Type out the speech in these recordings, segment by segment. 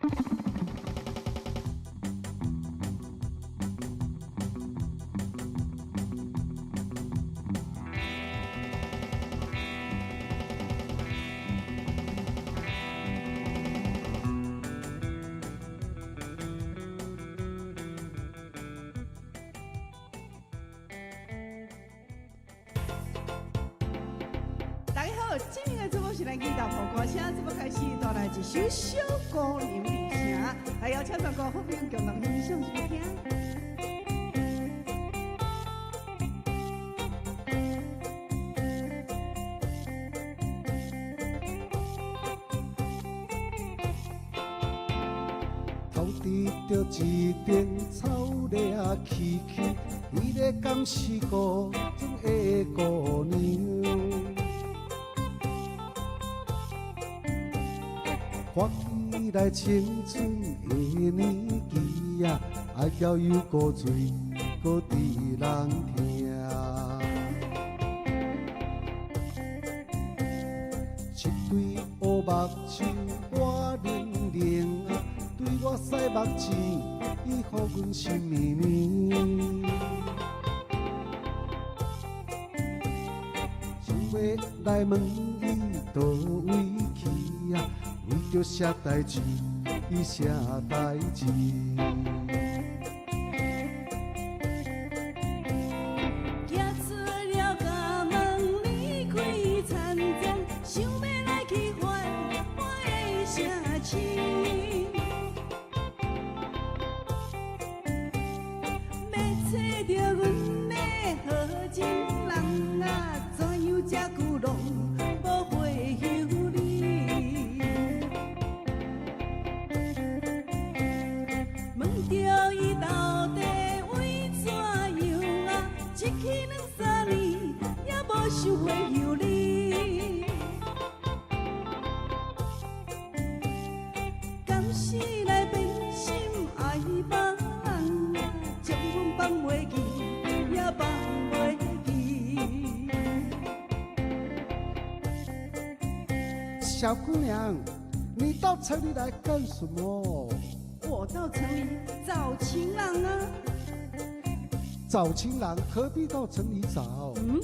大家好，今日的節目是咱去大婆歌聲，節目開始帶來一首小姑娘入城，來邀請全國好朋友共同欣賞收聽。頭拄著一頂草咧仔起起，彼个敢是故中的姑娘？看起來青春的年紀啊，愛嬌又閣醉，閣致人疼。一對烏目睭活靈靈啊，對我使目睭，伊予阮心綿綿。想欲來問伊佗位去啊，為著啥代誌？伊啥代誌？行出了家門，離開田莊，想欲來去繁華的城市。欲揣著阮的好情人啊，怎樣這久攏無回覆你？問著伊到底為怎樣啊？一去兩三年，也無收回覆你。敢是來變心愛別人啊？將阮放袂記，也放袂記。小姑娘，你到城裡來幹什麼？我到城裡找情郎啊！找情郎何必到城裡找？嗯，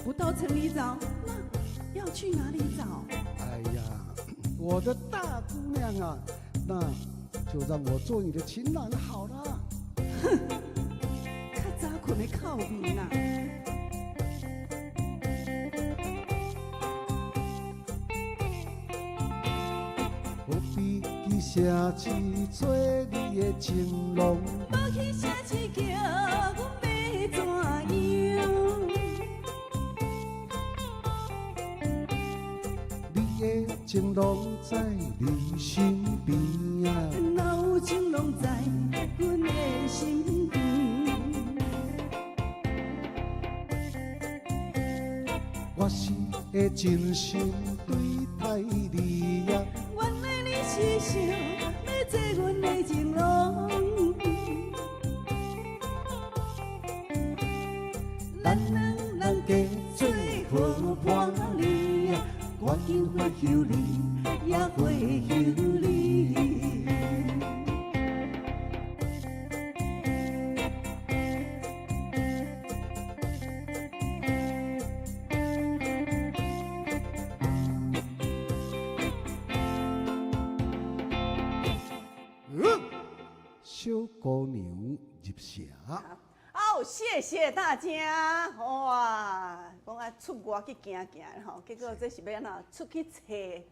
不到城裡找，那要去哪裡找？哎呀，我的大姑娘啊，那就讓我做你的情郎好了。哼，較早睏的口面啊！何必去城市找你的情郎？無去城市叫阮欲怎樣？你的情郎在你身邊啊！哪有情郎在阮的身邊？我是會真心對待你啊！原來你是想欲做阮的情郎，咱兩人加做好伴侶啊，趕緊回覆你，也回覆你。小姑娘入城。好，謝謝大家。哇，講啊出外去行行吼，結果這是欲按怎出去揣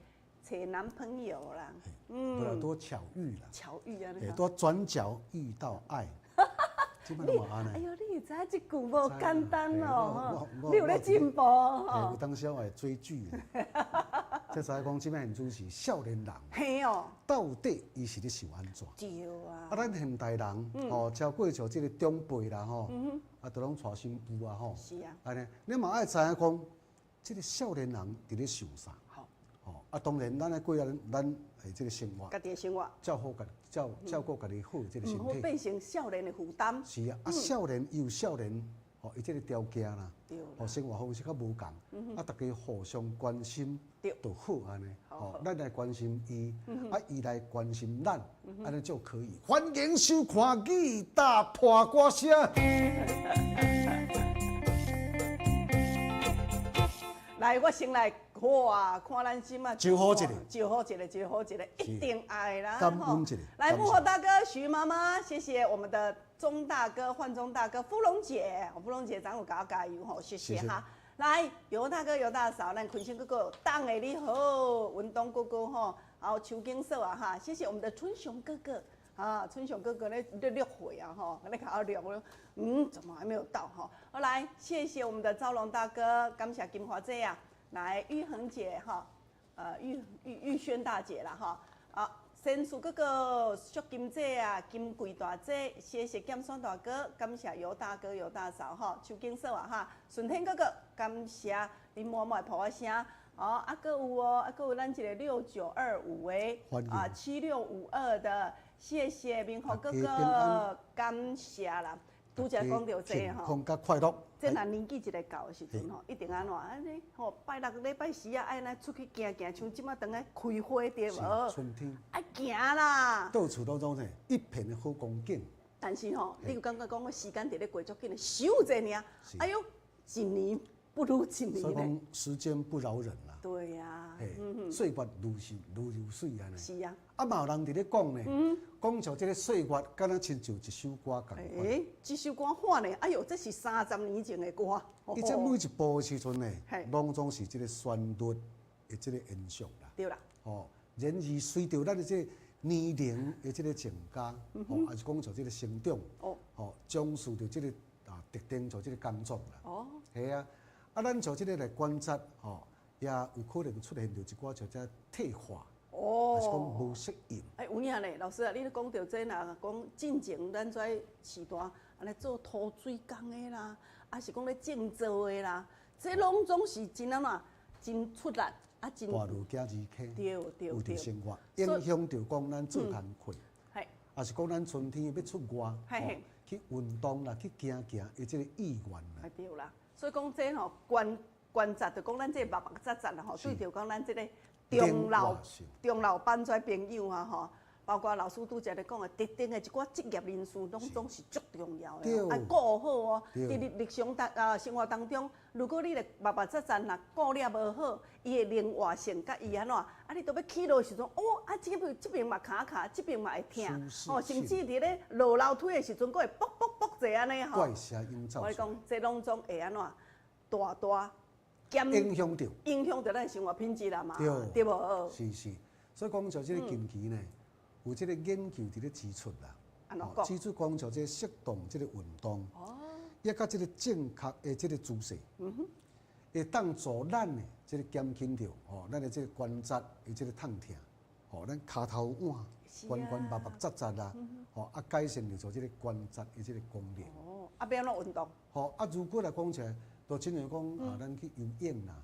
揣男朋友啦。嗯，無啦，拄巧遇啦。巧遇啊！欸，拄轉角遇到愛。哎喲，你會知影這句無簡單哦，你有咧進步吼。有當時我會追劇，才知影講這擺現陣是少年人。嘿哦。到底伊是咧想按怎？對啊。啊，咱現代人吼，超過像這個長輩啦吼，啊，都攏娶新婦啊吼。是啊。按呢，你嘛愛知影講，這個少年人佇咧想啥？好。吼，啊，當然，咱愛過咱咱的這個生活，家己的生活，照顧家，照照顧家己好這個身體，毋好變成少年的負擔。是啊，啊，少年伊有少年吼，伊這个條件啦，吼，生活方式較無仝，啊，逐家互相關心就好按呢，吼，咱來關心伊，啊，伊來關心咱，按呢就可以。歡迎收看《義大破歌聲》。來，我先來哇，看咱這馬招呼一下，招呼一下，招呼一下，一定愛啦！感恩一下。來，幕後大哥徐媽媽，謝謝我們的鍾大哥、煥忠大哥、芙蓉姐，芙蓉姐昨有共我加油吼，謝謝哈。來，尤大哥、尤大嫂，咱坤生哥哥，黨的你好，文東哥哥吼，還有邱經嫂啊哈，謝謝我們的春雄哥哥啊，春雄哥哥咧咧約會啊吼，咧較錄我，嗯，怎麼還沒有到哈？好來，謝謝我們的昭龍大哥，感謝金華姐啊，來玉恆姐哈，玉玉玉萱大姐啦哈，啊，仙樹哥哥、淑金姐啊，金貴大姐，謝謝劍山大哥，感謝尤大哥、尤大嫂哈，邱經嫂啊哈，順天哥哥，感謝林嬤嬤的抱仔聲，哦，啊，閣有哦，啊，閣有咱這個6925的，啊，7652的，謝謝明宏哥哥，感謝啦。拄才講著這個吼，健康佮快樂。這若年紀一个到的時陣吼，一定按怎按呢？吼，拜六禮拜四啊，愛按呢出去行行，像這馬轉來開花對無？春天。愛行啦。到處攏總是一片的好光景。但是吼，你有感覺講，我時間佇咧過足緊的，咻一下爾，哎喲，一年不如一年。所以講，時間不饒人啦。對呀。歲月如是如流水按呢。是啊。啊，嘛有人佇咧講呢，講像這個歲月，敢若親像一首歌仝款。欸，這首歌喊呢？哎喲，這是30年前的歌。伊這每一步的時陣呢，攏總是這個旋律的這個延續啦。對啦。吼，然而隨著咱的這個年齡的這個增加，吼，抑是講像這個成長，吼，總是著這個啊特定做這個工作啦。係啊，啊，咱從這個來觀察，吼，也有可能出現著一寡像這退化。哦，抑是講無適應。欸，有影咧，老師啊，你咧講著這若講進前咱跩時代，按呢做土水工的啦，抑是講咧種稻的啦，這攏總是真按怎，真出力啊，真。大路行二溪，對有佇生活影響著講咱做工課，抑是講咱春天欲出外，去運動啦，去行行的這個意願啦。對啦，所以講這吼關關節，就講咱這個密密節節啦吼，對著講咱這個。中老中老班跩朋友啊吼，包括老師拄才咧講的，特定的一寡職業人士，攏總是足重要的，愛顧好哦。佇日日常當啊生活當中，如果你咧密密節節若顧了無好，伊的靈活性佮伊按怎，啊你都欲起落的時陣，哦啊這邊這邊嘛卡卡，這邊嘛會疼，哦，甚至佇咧落樓梯的時陣，閣會卜卜卜者按呢吼。怪聲音我講這攏總會按怎，大大。影響著，影響著咱生活品質啦嘛，對無？是是，所以講像這個近期呢，有這個研究佇咧指出啦，指出講像這個適當這個運動，抑佮這個正確的這個姿勢，會當助咱的這個減輕著吼，咱的這個關節的這個痛疼，吼，咱跤頭腕、關關密密節節啦，吼，啊改善著做這個關節的這個功能。哦，啊，欲按怎運動？吼，啊，如果來講起來。就親像講啊，咱去游泳啦，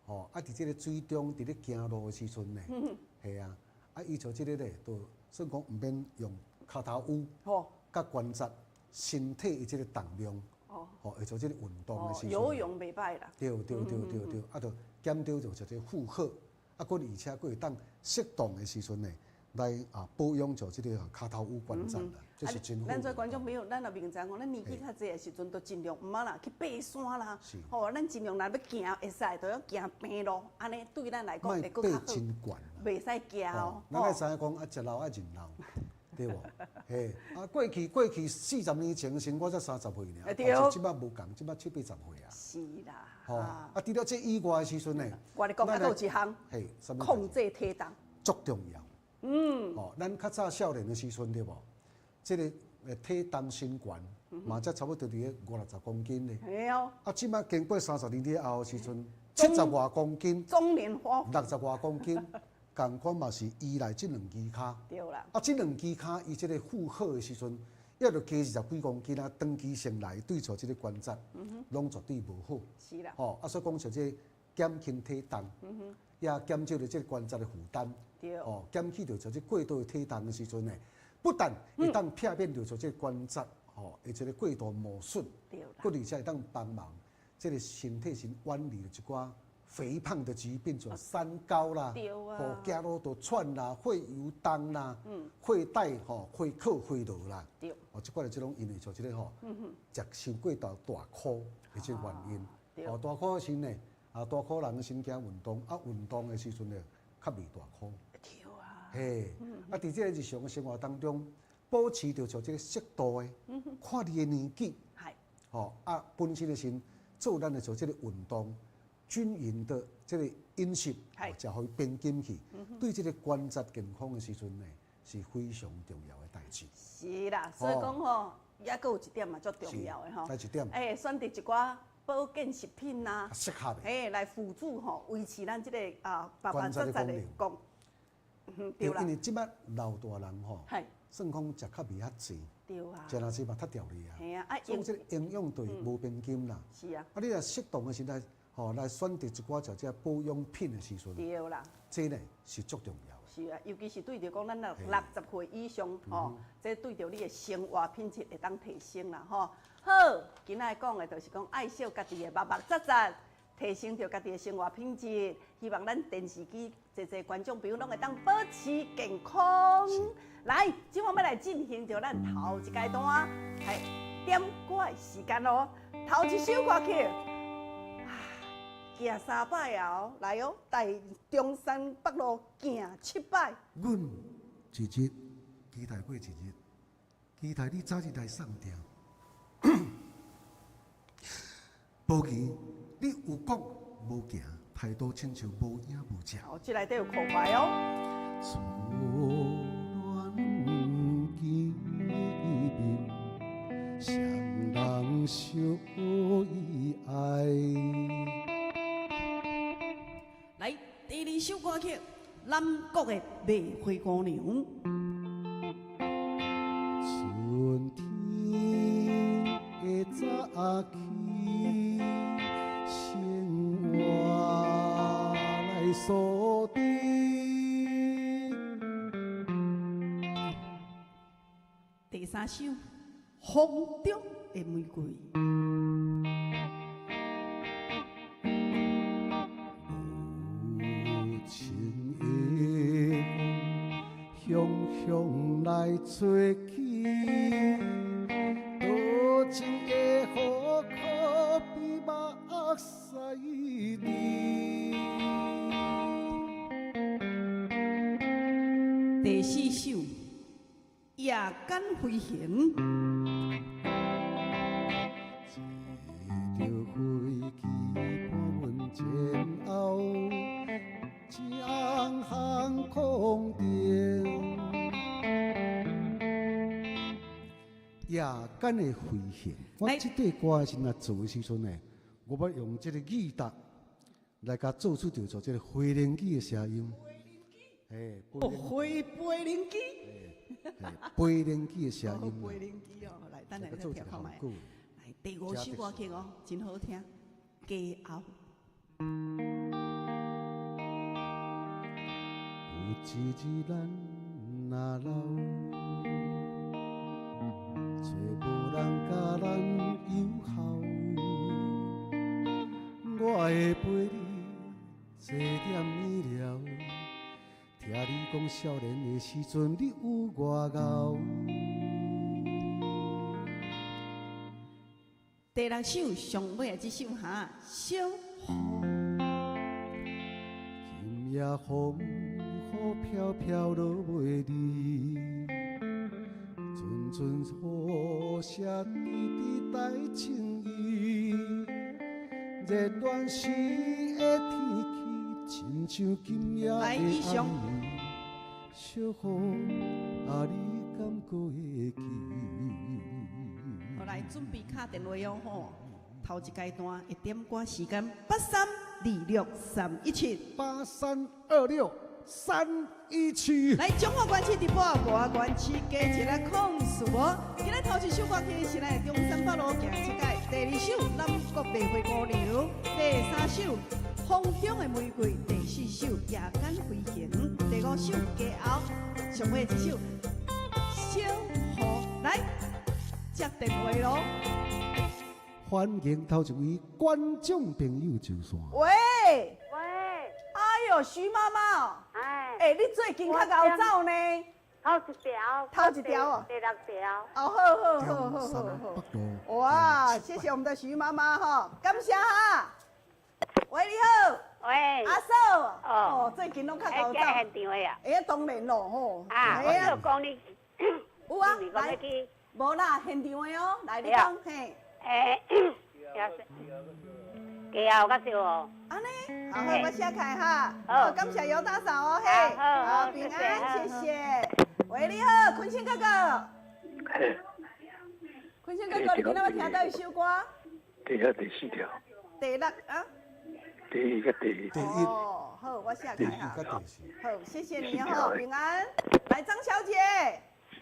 吼，啊，佇這個水中，佇咧行路的時陣呢，係啊，啊，伊像這個咧，就算講毋免用跤頭趺，佮關節身體的這個重量，吼，會做這個運動的時陣，游泳袂歹啦，對對對對對，啊，就減少就這個負荷，啊，閣而且閣會當適當的時陣呢，來啊保養著這個跤頭趺關節啦，這是真好。咱做觀眾朋友，咱若明知講，咱年紀較濟的時陣，就盡量毋好啦去爬山啦。吼，咱盡量若欲行會使，就要行平路，按呢對咱來講會閣較好。袂使行哦。咱愛知影講啊，食老愛認老，對無？嘿，啊過去過去40年前時，我才30歲爾，但是這擺無仝，這擺七八十歲啊。是啦。吼，啊，除了這以外的時陣呢？我咧講，還閣有一項，控制體重，足重要。嗯，吼，咱較早少年的時陣對無？這個體重身懸嘛，才差不多佇咧五六十公斤咧。嘿哦。啊，這擺經過30年了後的時陣，七十外公斤。中年發六十外公斤，仝款嘛是依賴這兩支跤。對啦。啊，這兩支跤伊這個負荷的時陣，抑著加二十幾公斤啊，長期性來對著這個關節，攏絕對無好。是啦。吼，啊，所以講像這個減輕體重。也減少著這個關節的負擔，哦，減去著就這過度的體重的時陣呢，不但會當避免著做這個關節，吼，會這个過度磨損，閣而且會當幫忙這个身體先遠離一寡肥胖的疾病，像三高啦，吼，行路就喘啦，血油重啦，血帶吼，血靠血落啦，哦，這寡的這種因為像這个吼，食傷過頭大箍的這個原因，哦，大箍時呢，啊，大箍人先驚運動，啊，運動的時陣呢，較袂大箍。嘿，啊，佇這个日常的生活當中，保持著像這个適度的，看你的年紀，吼，啊，本身的時做咱的做這个運動，均勻的這個飲食，食予伊變緊去，對這個關節健康的時陣呢，是非常重要的代誌。是啦，所以講吼，猶閣有一點嘛，足重要的吼。哪一點？欸，選擇一寡保健食品啊，適合的，嘿，來輔助吼，維持咱這个啊，白白節節的功。對，因為這擺老大人吼，算講食較袂遐濟，對啊，食若濟嘛脫掉哩啊。嘿啊，所以這個營養對無平均啦。是啊。啊，你若適當的時來，吼來選擇一寡食這保養品的時陣，對啦，這呢是足重要的。是啊，尤其是對著講咱60歲以上吼，這對著你的生活品質會當提升啦吼。好，今仔講的就是講愛惜家己的密密節節，提升著家己的生活品質。希望咱電視機濟濟觀眾朋友攏會當保持健康。來，這擺欲來進行著咱頭一階段，係點歌的時間咯。頭一首歌曲，行三擺啊！來哦，大中山北路行七擺。阮一日期待過一日，期待你早日來送定。無疑，你有講無行，態度親像無影無跡。哦，這內底有苦牌哦。初戀見面，雙人相依愛。來，第二首歌曲《南國的賣花姑娘》。春天的早起，生活來鎖定。第三首《風中的玫瑰》。無情的風，雄雄來吹起，多情的雨可比目屎滴。第四首《夜間飛行》。坐著飛機伴阮前後，將航空燈。夜間的飛行，我這塊歌的時陣做的時陣呢，我欲用這個語搭來共做出著做這個飛行機的聲音。嘿，哦，飛飛行機。飛行機的聲音。飛行機哦，來，等下再聽看覓。來，第五首歌曲哦，真好聽，家後。有一日咱若老，找無人共咱友好，我會陪你坐點暝了。聽你講少年的時陣，你有偌𠢕。第六首上尾的這首哈，小雨。今夜風雨飄飄落袂離，陣陣雨聲滴滴帶情意，熱戀時的天氣，親像今夜的暗暝。小雨啊，你敢閣會記？好，來準備敲電話哦吼，頭一階段的點歌時間8326317， 8326317。來，中華關市直播，外關市加一个控訴哦。今日頭一首歌曲是咱的中山北路行七擺，第二首南國賣花姑娘，第三首風中的玫瑰，第四首夜間飛行，第五首家後，上尾一首小雨。來，接電話囉。歡迎頭一位觀眾朋友上線。喂，喂，哎喲，徐媽媽哦，哎，欸，你最近較𠢕走呢？頭一條，頭一條哦第六條。哦，好好好好中山好好。北路。哇，謝謝我們的徐媽媽哈，感謝哈。喂，你好，喂，阿嫂，哦哦，最近攏較哎，𠢕這現走。場的啊，欸，當然咯吼。啊，我嘿就講你，有啊你是講來要去，無啦，現場的哦，來你講，嘿，欸，加後較少哦。按呢，好，好，我寫開哈。好好，感謝尤大嫂哦，嘿，好好平謝謝安，謝謝。喂，你好，坤生哥哥，坤生哥哥，你今仔欲聽佗一首歌？第一、第四條，第六啊？第一個第一，第一，哦，好，我寫第一開哈。佮第四。好，謝謝你哦，平安。來，張小姐，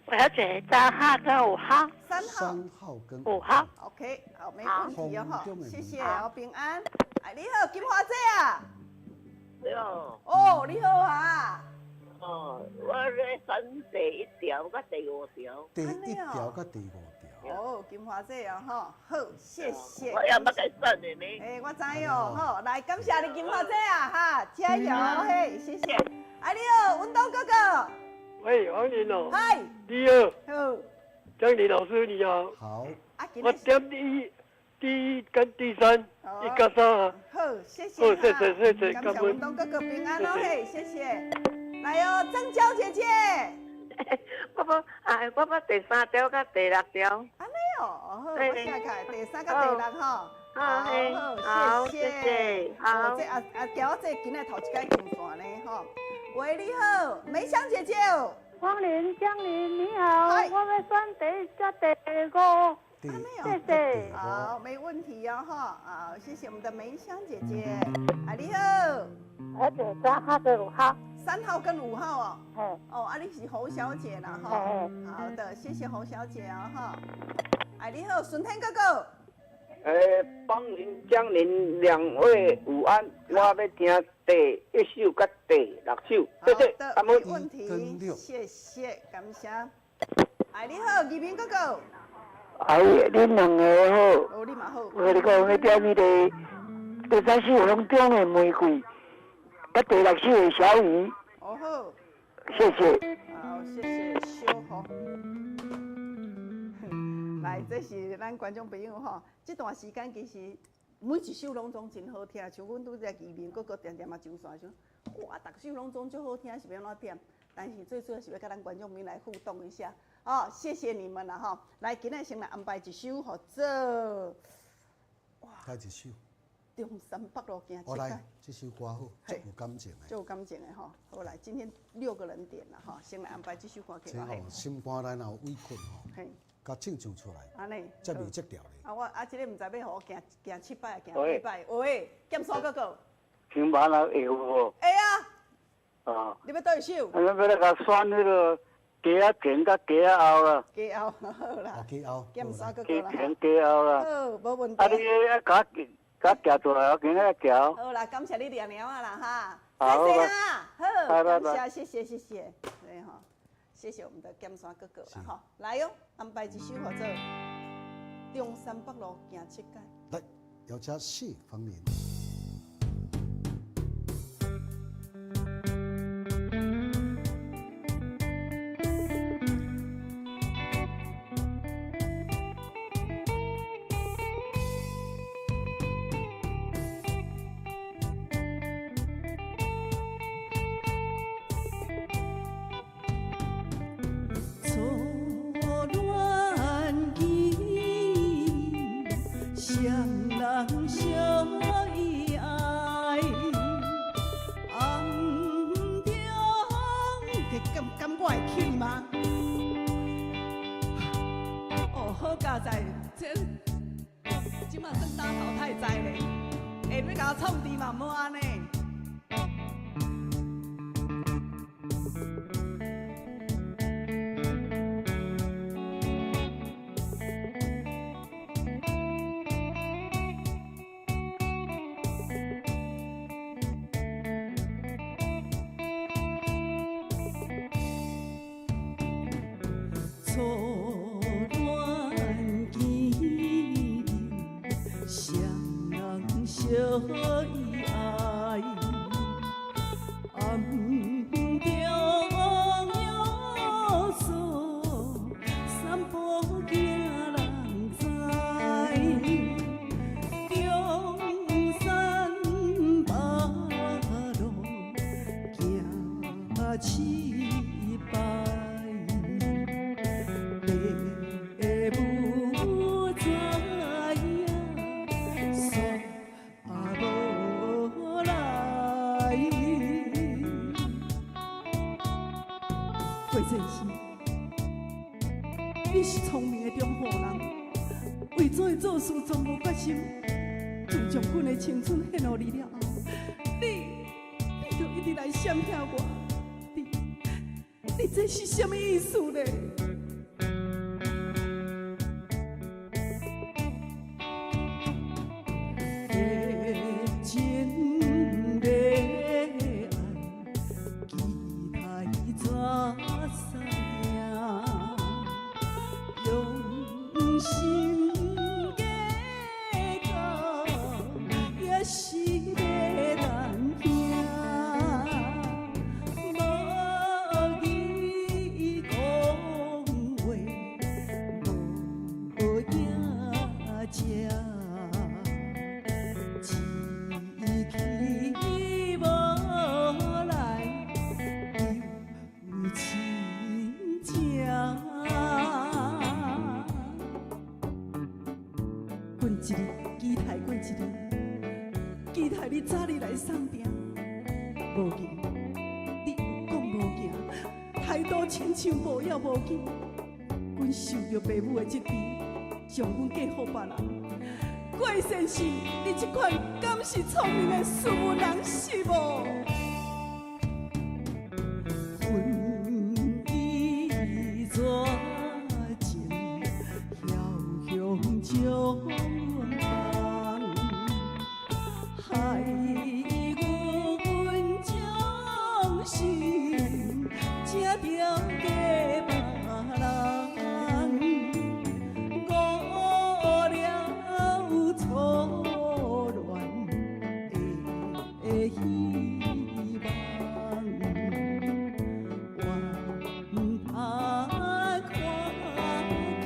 我要坐三號跟五號，三號三號跟五號。，OK，好，沒問題哦，哈，謝謝哦，平安。哎，你好，金華姐啊。你好。哦，你好啊。哦，我咧選第一條佮第五條。第一條佮第五條。哦，金華姐哦，吼，好，謝謝。我也捌共選的呢。欸，我知哦，好，來感謝你金華姐啊，哈，加油，嘿，謝謝。哎，你好，文東哥哥。喂，黃玲哦。嗨。你好。好。江林老師你好。好。啊，我點第一跟第三，一佮三啊。好，謝謝。好，謝謝謝謝，感謝文東哥哥平安哦，嘿，謝謝。來哦，曾嬌姐姐。我欲啊，我欲第三條佮第六條。按呢哦，好，我寫開第三佮第六吼。好，好，謝謝。好，這啊啊，嬌仔今仔頭一擺上線呢，吼。喂，你好，梅香姐姐。黃玲、江玲，你好，我欲選第一佮第五。謝謝。好，沒問題哦，哈，好，謝謝我們的梅香姐姐。啊，你好。我第三號跟五號。三號跟五號哦。哦，啊，你是侯小姐啦，哈。好的，謝謝侯小姐哦，哈。哎，你好，順天哥哥。欸，邦林、江林兩位午安，我欲聽第一首佮第六首，謝謝。好的，沒問題，謝謝，感謝。哎，你好，義民哥哥。哎，恁兩个好。哦，你嘛好。我共你講，欲點彼个第三首風中的玫瑰，佮第六首的小雨。哦好。謝謝。好，謝謝小紅。來，這是咱觀眾朋友吼，這段時間其實每一首攏總真好聽，像阮拄才義民哥哥定定嘛上線時，哇，逐首攏總足好聽，是欲按怎點？但是最主要是欲佮咱觀眾朋友來互動一下，哦，謝謝你們啦吼！來，今仔先來安排一首，予做，哇，來一首。中山北路行我來，這首歌好，足有感情的。足有感情的吼，好來，今天六個人點啦吼，先來安排這首歌曲。這吼心肝內若有委屈吼。共唱唱出來，按呢，才袂積著咧。啊，我啊，這个毋知欲予我行行七擺，行八擺。喂，劍山哥哥。聽完了會有無？會啊。啊。你欲佗一首？我欲來共選彼个雞仔前佮雞仔後啦。雞後好啦。雞後。劍山哥哥啦。雞前雞後啦。好，無問題。啊，你愛共共行出來，我今仔行。好啦，感謝你念念仔啦哈。好。謝謝啊，好，感謝，謝謝，謝謝，對吼。謝謝我們的劍山哥哥啦，吼，來喲，安排一首予做《中山北路行七街》。來，邀請謝芳玲。初戀伊愛，暗中有數，散步驚人知。中山北路行七擺，爸母知影，煞無來。郭先生，你是聰明的中華人，為做的做事從無決心。自從阮的青春獻予你了後，你就一直來閃避我，你這是啥物意思呢？的情的愛，期待怎使赢？用心計較，也是欲難聽。無義講話，無影跡。一去無來，有親情。阮一日期待，阮一日期待你早日來送定。無行，你有講無行，態度親像無要無緊。阮受著爸母的責備，將阮嫁予別人。郭先生，你這款敢是聰明的斯文人是無？恨伊絕情，梟雄將放，害阮將心才著嫁別人。誤了初戀的希望，怨他看鏡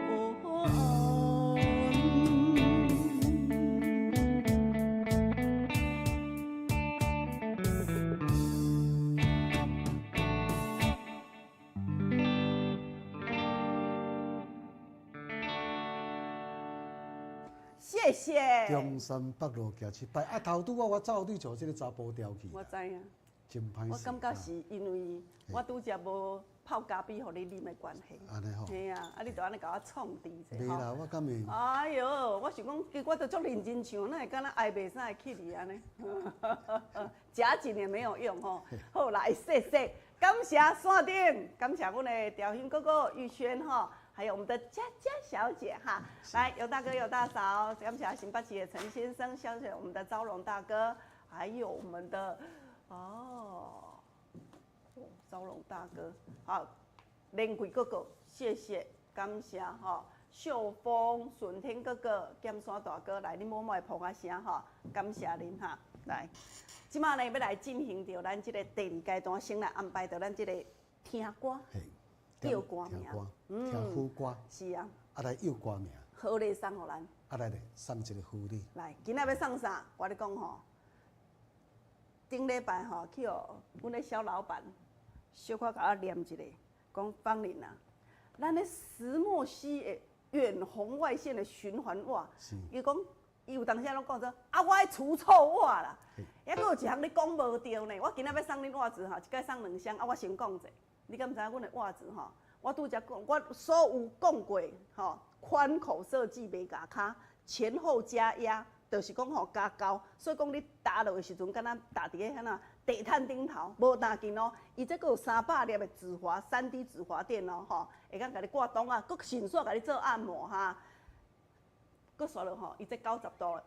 目苦紅。謝謝。中山北路行七擺，啊頭拄仔我走對坐這個查埔調去。我知影。真歹勢。我感覺是因為我拄則無泡咖啡予你啉的關係。按呢吼。嘿啊，啊你就按呢共我創治者。袂啦，我敢會。哎喲，我想講，其實我都足認真唱，哪會敢若哀袂使會起去按呢？假緊也沒有用吼。好來，謝謝，感謝山頂，感謝阮的調馨哥哥玉軒吼。還有我們的佳佳小姐哈，來尤大哥、尤大嫂，感謝新北市的陳先生，謝謝我們的昭榮大哥，還有我們的哦，昭榮大哥，好，連貴哥哥，謝謝，感謝哈，秀峰、順天哥哥、劍山大哥，來，你摸摸的捧下聲哈，感謝恁哈，來，這馬呢欲來進行著咱這個第二階段，先來安排著咱這個聽歌。叫歌名，聽好歌，是啊，啊來唱歌名，好禮送予咱，啊來咧送一個福利。來，今仔欲送啥？我咧講吼，頂禮拜吼去予阮咧蕭老闆小可共我念一下，講芳玲啊，咱咧石墨烯的遠紅外線的循環襪，伊講伊有當時攏講做啊，我愛除臭襪啦，抑閣有一項你講無著呢。我今仔欲送恁襪子吼，一擺送兩雙啊，我先講者。你敢知影阮的襪子吼？我拄才講，我所有講過吼，寬口設計袂咬跤，前後加壓，就是講吼加高，所以講你踏落的時陣，敢若踏佇咧彼那地毯頂頭，無踏緊哦。伊這閣有300粒的止滑3D 止滑墊哦，吼，會當共你掛擋啊，閣迅速共你做按摩哈。閣煞落吼，伊這90度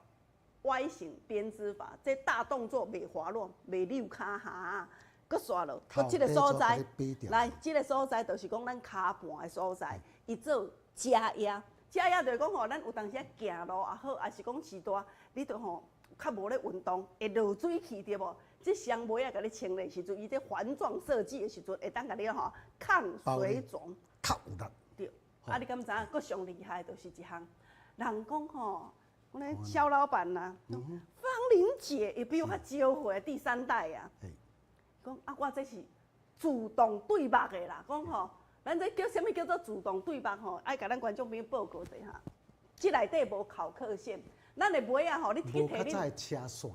Y 型編織法，這大動作袂滑落，袂扭跤哈。閣煞落，閣這個所在，來，這個所在就是講咱跤盤的所在，伊做加壓，食藥就是講吼，咱有當時行路也好，抑是講序大，你著吼較無咧運動，會落水去對無？這雙襪仔共你穿的時陣，伊這環狀設計的時陣，會當共你吼抗水腫，較有力。對，啊，你敢知影？閣上厲害就是一項，人講吼，阮咧蕭老闆吶，芳玲姐伊比我較少歲，第三代啊。講啊，我這是自動對目的啦，講吼。咱這叫啥物叫做自動對目吼？愛共咱觀眾朋友報告一下，這內底無考克線，咱的襪仔吼，你去提恁。無較早的車線。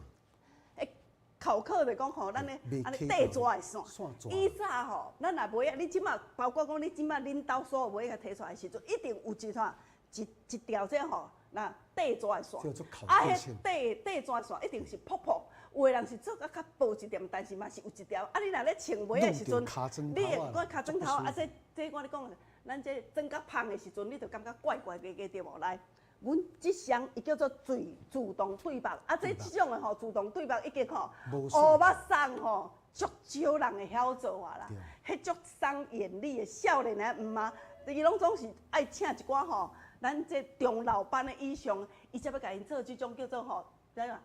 欸，考克就講吼，咱的按呢短紙的線。以早吼，咱若襪仔，你這馬包括講你這馬恁兜所有襪仔提出來的時陣，一定有一段一一條這吼，那短紙的線。啊，彼短短紙的線一定是泡泡。有的人是做較較薄一點，但是嘛是有一條。啊，你若咧穿襪仔的時陣，你會閣尻裝頭啊？這這我咧講，咱這裝較芳的時陣，你就感覺怪怪个個對無？來，阮這雙伊叫做最自動對目，啊，這這種的吼自動對目已經吼烏目送吼，足少人會曉做啊啦。彼足傷眼力的少年的毋嘛，伊攏總是愛請一寡吼，咱這中老班的以上，伊才欲共𪜶做這種叫做吼，怎樣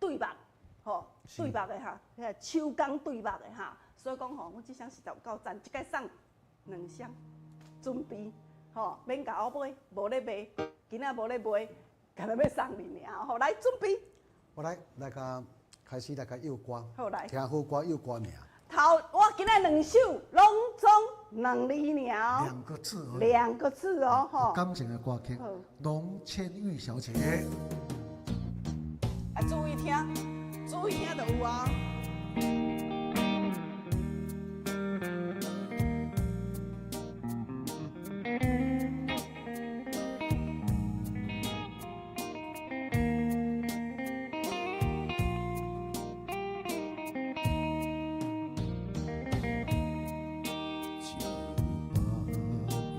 對目。吼，對目的哈，彼个手工對目的哈，所以講吼，阮這雙實在有夠讚，這擺送兩雙，準備吼，免共我買，無咧賣，今仔無咧賣，干焦欲送恁爾，吼，來準備。我來來共開始來共唱歌，好來，聽好歌唱歌名。頭，我今仔兩首攏總兩字爾。兩個字。兩個字哦，吼。感情的歌曲，龍千玉小姐。啊，注意聽。注意聽就有啊。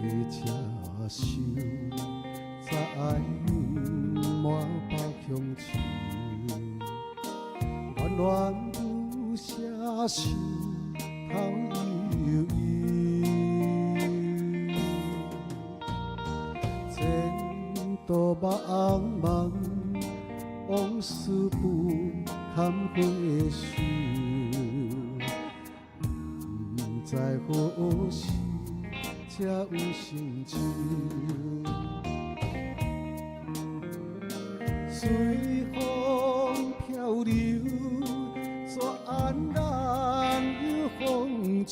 一百个车厢，载阮满腹乡愁。恋恋不舍，心头悠悠。前途茫茫，往事不堪回首，不知何时才有成就。随风飘流，怎人有风愁？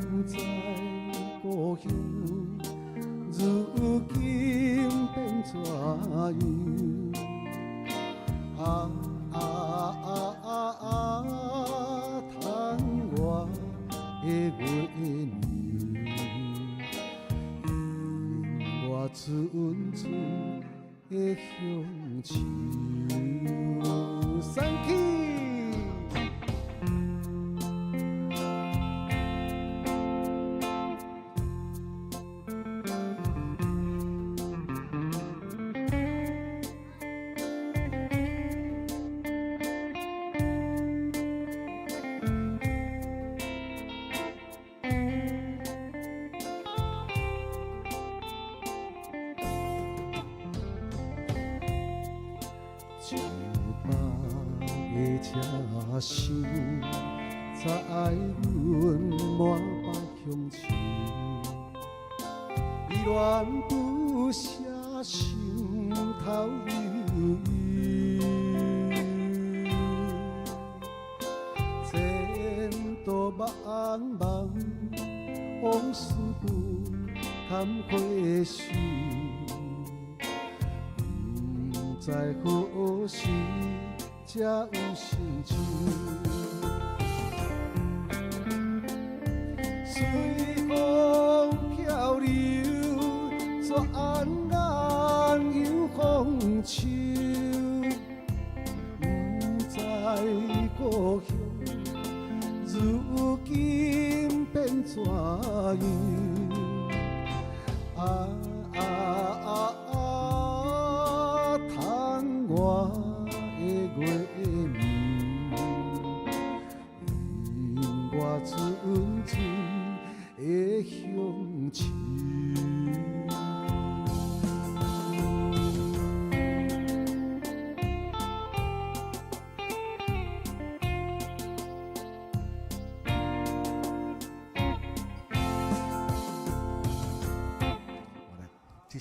不知故乡如今变怎样？啊啊啊啊啊！叹我的月娘，我阵阵的乡愁。Thank you。一百个车厢，载阮满腹乡愁，依恋不舍，心头悠悠。前途茫茫，往事不堪回首。不知何时才有成就。随风飘流，怎人有风愁？不知故乡如今变怎样？啊啊啊啊！叹我的月娘，引我阵阵的乡愁。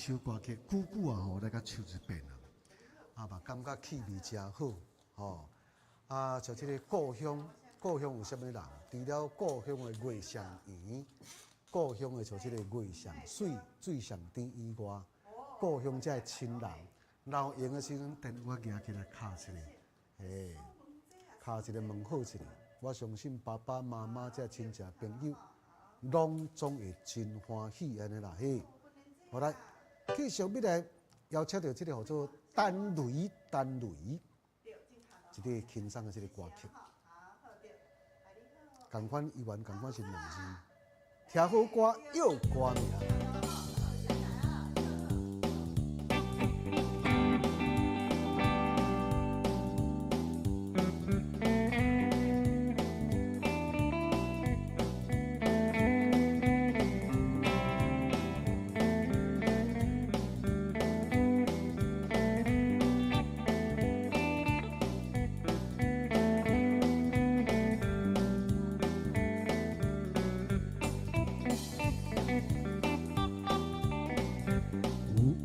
首歌曲久久啊吼，來共唱一遍啊，啊嘛感覺氣味誠好吼。啊，像這个故鄉，故鄉有啥物人？除了故鄉的月上圓，故鄉的像這个月上媠、水上甜以外，故鄉這个親人，老閒的時陣電話舉起來敲一下，嘿，敲一个問好一下。我相信爸爸媽媽這親戚朋友，攏總會真歡喜按呢啦嘿。好來，繼續欲來邀請著這个號做陳雷，陳雷，一个輕鬆的這个歌曲。仝款依原仝款是兩字，聽好歌，臆歌名。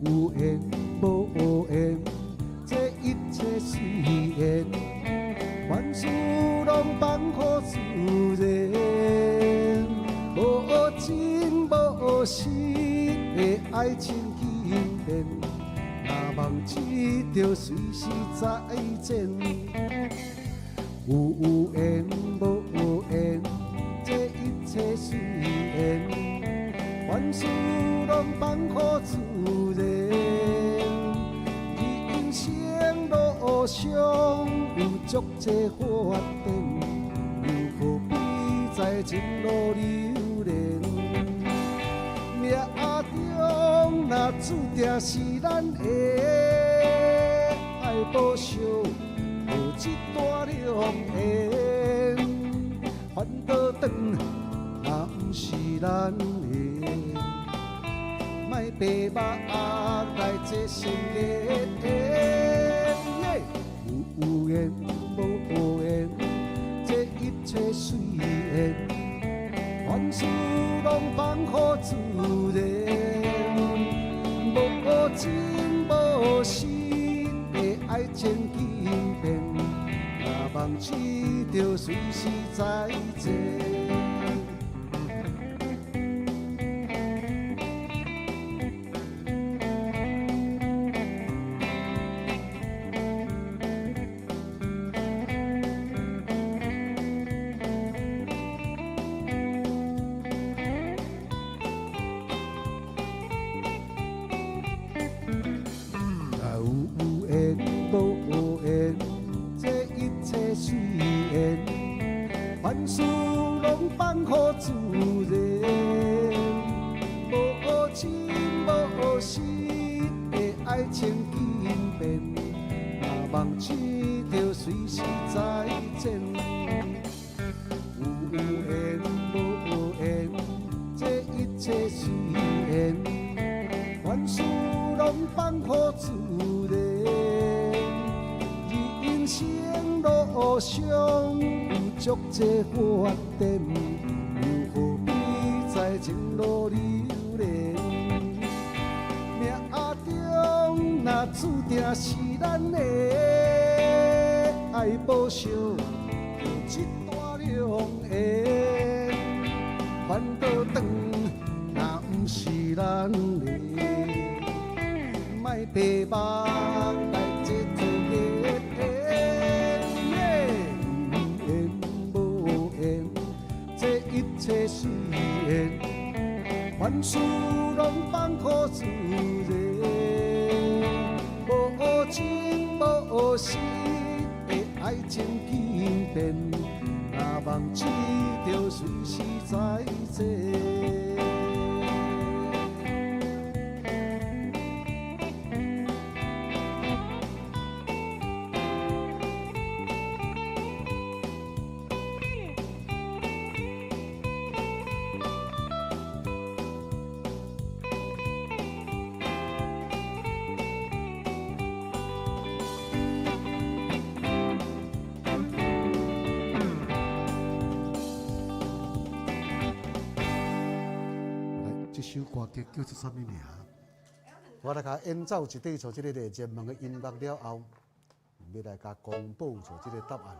有緣無緣，這一切隨緣，萬事攏放予自然。無情無實的愛情經變，若夢一著隨時再見。有緣無緣，這一切隨緣，萬事攏放予自然。人生路上有足濟發展，又何必在情路流連？命中若注定是咱的，愛無惜，予這段良緣，反倒轉，若毋是咱的。莫白目來這生緣，有緣無緣，這一切隨緣，萬事攏放予自然。無情無實的愛情經變，若夢一著隨時再見。有緣無緣，這一切隨緣，萬事攏放予自然。無情無實的愛情經變，若夢一著隨時再見。有緣無緣，這一切隨緣，萬事攏放予自然。人生路上有足濟發展，又何必在情路流連？命中若注定是咱的，愛無惜，予這段良緣，反倒轉，若毋是咱的，莫白目來這做緣。有緣無緣，這一切隨緣，萬事攏放予自然。無情無實的愛情經變，若夢一著隨時再見。這首歌曲叫做啥物名？我來共演奏一塊像這個熱門的音樂了後，欲來共公布著這個答案。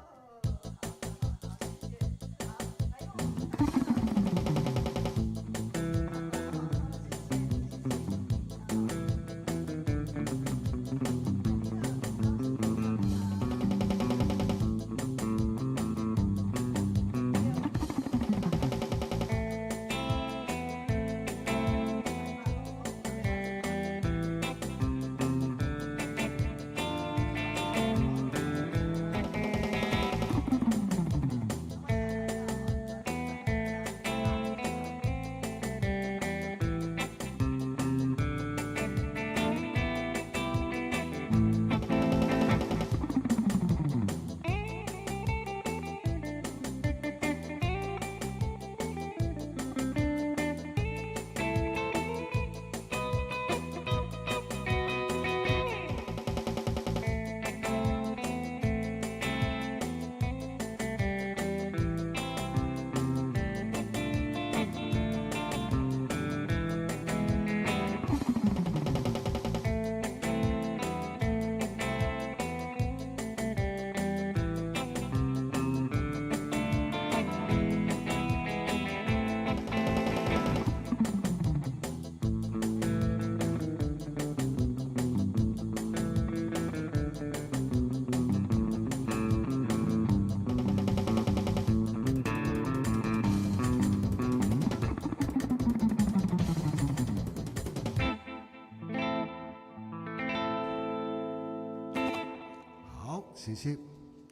好，謝謝，